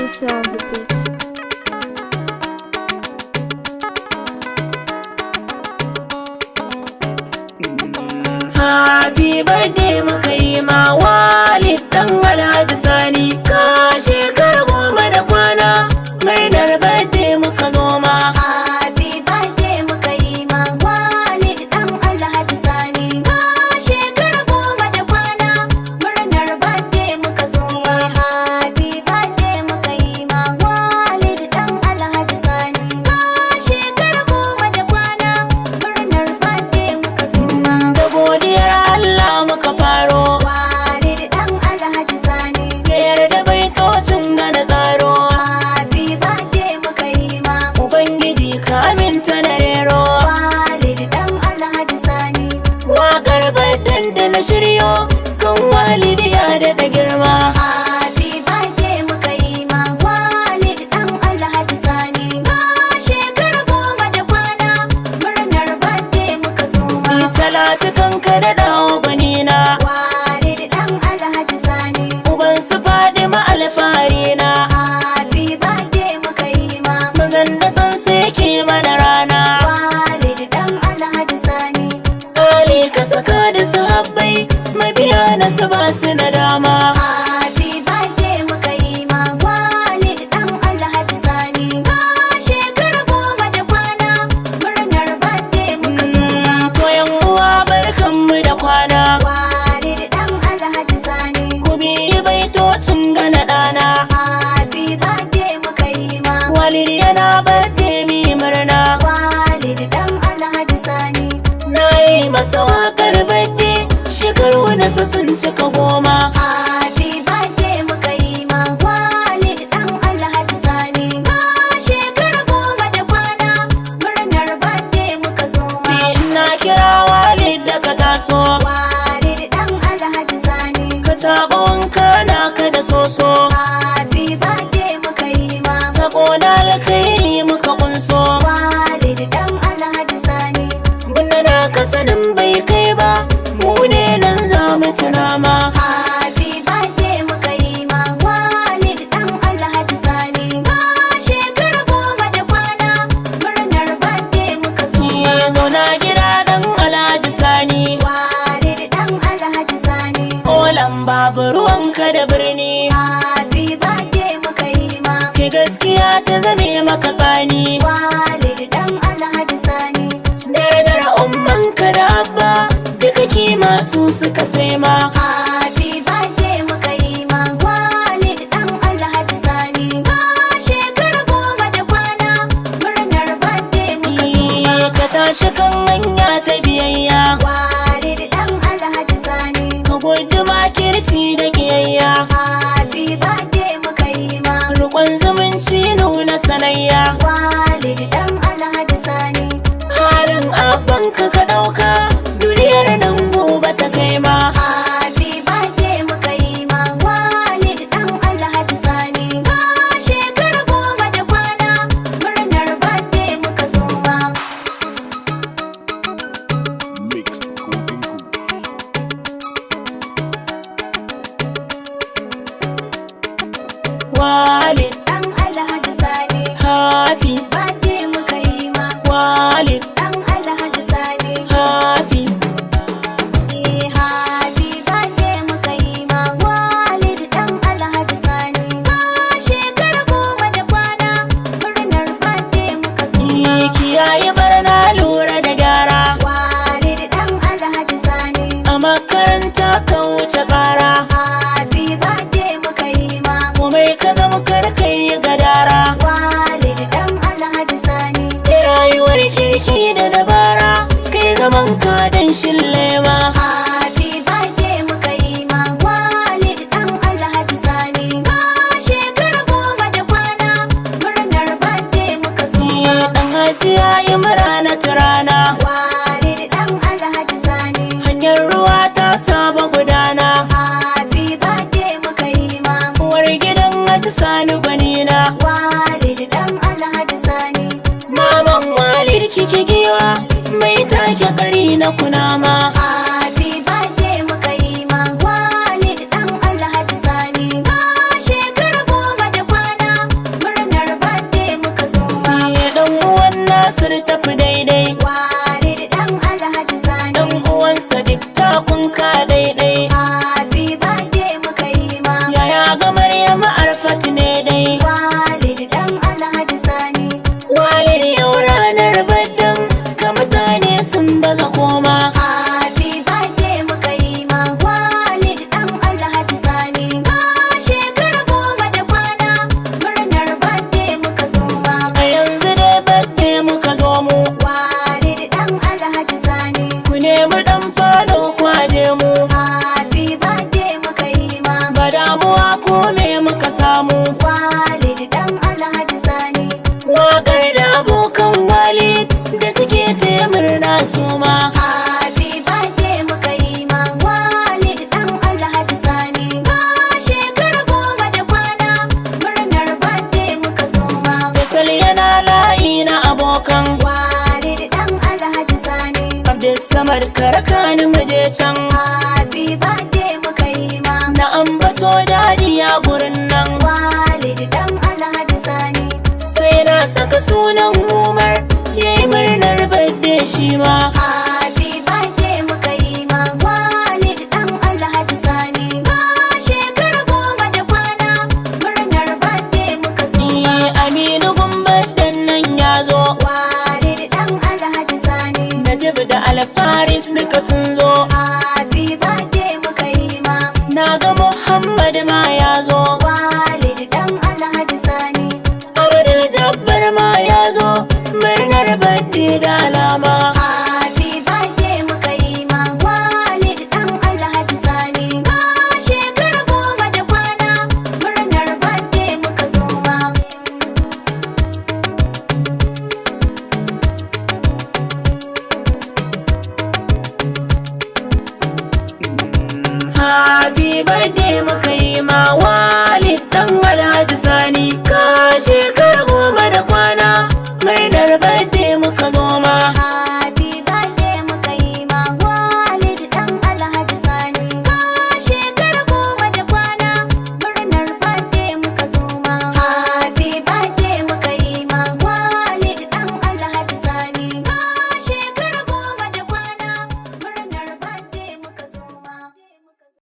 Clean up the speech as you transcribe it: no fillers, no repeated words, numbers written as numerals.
Musa on the beat. Happy birthday muka yi ma Walid dan Alhaji Sani, ka shekara 10 da kwana, murnar birthday muka zo ma. Happy birthday muka yi ma Walid dan Alhaji Sani. Ka shekara 10 da kwana, murnar birthday muka zo ma. Happy birthday muka yi ma Walid dan Alhaji Sani. Ka shekara 10 da kwana, murnar birthday muka zo ma. Da godiyar Allah muka faro, Walid dan Alhaji Sani. Da yarda baitocin gana tsaro, Happy birthday muka yi ma. Ubangiji ka aminta na rero, Walid dan Alhaji Sani. Waƙar birthday da na shiryo kan Walid ya daɗa girma. Happy birthday muka yi ma Walid dan Alhaji Sani. Ka shekara 10 da kwana, murnar birthday muka zo ma. Salatu kanka da dawo gwanina, Walid dan Alhaji Sani. Uban su Fadima alfaharina, Happy birthday muka yi ma. Manzan da san sai ke mana rana. Walid dan Alhaji Sani. Ali ka saka da sahabbai, mabiya na su ba su na dama. Happy birthday muka yi ma Walid dan Alhaji Sani. Ka shekara 10 da kwana, murnar birthday muka zo ma. To yan uwa, barkanmu da kwana, Walid dan Alhaji Sani. Ku biyi baitocin gana ɗana. Happy birthday muka yi ma. Walid yana birthday, mi murna. Walid dan Alhaji Sani. Na yi masa waƙar birthday, shekaru nasa sun cika 10. Happy birthday muka yi ma Walid dan Alhaji Sani. Ka shekara 10 da kwana, murnar birthday muka zo ma. Ina kira Walid da ka taso, Walid dan Alhaji Sani. Ka taɓa wanka naka da soso, Happy birthday muka yi ma. Sako na alkhairi muka kunso, Walid dan Alhaji Sani. Bunna na ka sanin bai kai ba, mu ne nan za mu tuna ma. Happy birthday muka yi ma Walid dan Alhaji Sani. Ka shekara 10 da kwana, murnar birthday muka zo ma. Ya zauna gida dan Alhaji Sani, Walid dan Alhaji Sani. Olan babu ruwanka da birni, Happy birthday muka yi ma. Kai gaskiya ta zame maka tsani, Walid dan Alhaji Sani. Darajar ummanka da abba, duka kima su suka sai ma. Happy birthday muka yi ma Walid dan Alhaji Sani. Ka shekara 10 da kwana, murnar birthday muka zo ma. Ka tashi kan hanya ta biyayya, Walid dan Alhaji Sani. Ka guji makirci da kiyayya, Happy birthday muka yi ma. Rukun zumunci nuna sanayya, Walid dan Alhaji Sani. Halin abbanka ka ɗauka, duniyar nan gobe ta kai ma. Happy birthday muka yi ma Walid dan Alhaji Sani. Ka shekara 10 da kwana, murnar birthday muka zo ma. Mixed Golden Goose. Walid, Dan Alhaji Sani. Happy, Birthday muka yi ma. Walid, Dan Alhaji Sani. Happy. Eh, happy birthday muka yi ma Walid dan Alhaji Sani. Ka shekara 10 da kwana, murnar birthday muka zo ma. Kiyaye barna, lura da gyara, Walid dan Alhaji Sani. A makaranta ka wuce tsara, Happy birthday muka yi ma. Komai ka zama kar ka yi gadara, Walid dan Alhaji Sani. Da rayuwar kirki da dabara, kai zaman ka dan shillema. Happy birthday muka yi ma Walid dan Alhaji Sani. Ka shekara 10 da kwana, murnar birthday muka zo ma. Dan hajiya yi murana turana, Walid dan Alhaji Sani. Hanyar ruwa ta saba gudana, Happy birthday muka yi ma. Uwar gidan Haji Sani gwanina, Walid dan Alhaji Sani. Maman Walid kike giwa, mai take kari na kunama. Happy birthday muka yi ma Walid dan Alhaji Sani. Ka shekara 10 da kwana, su ma. Happy birthday muka yi ma Walid dan Alhaji Sani. Ka shekara 10 da kwana, murnar birthday muka zo ma. Faisal yana layi na abokan Walid dan Alhaji Sani. Abdulsamad, karaka ni muje can. Happy birthday muka yi ma. Na ambato dadiya gurin nan. Walid dan Alhaji Sani. Sai na saka sunan Umar, yayi murnar birthday shi ma. Happy birthday muka yi ma Walid dan Alhaji Sani. Ka shekara 10 da kwana, murnar birthday muka zo ma. Ni Aminu Gumbar nan ya zo. Walid dan Alhaji Sani. Najib da Alfaris duka sun zo. Happy birthday muka yi ma. Na ga Muhammad ma ya zo. Walid dan Alhaji Sani. Abdul Jabbar ma ya zo, murnar birthday da alama.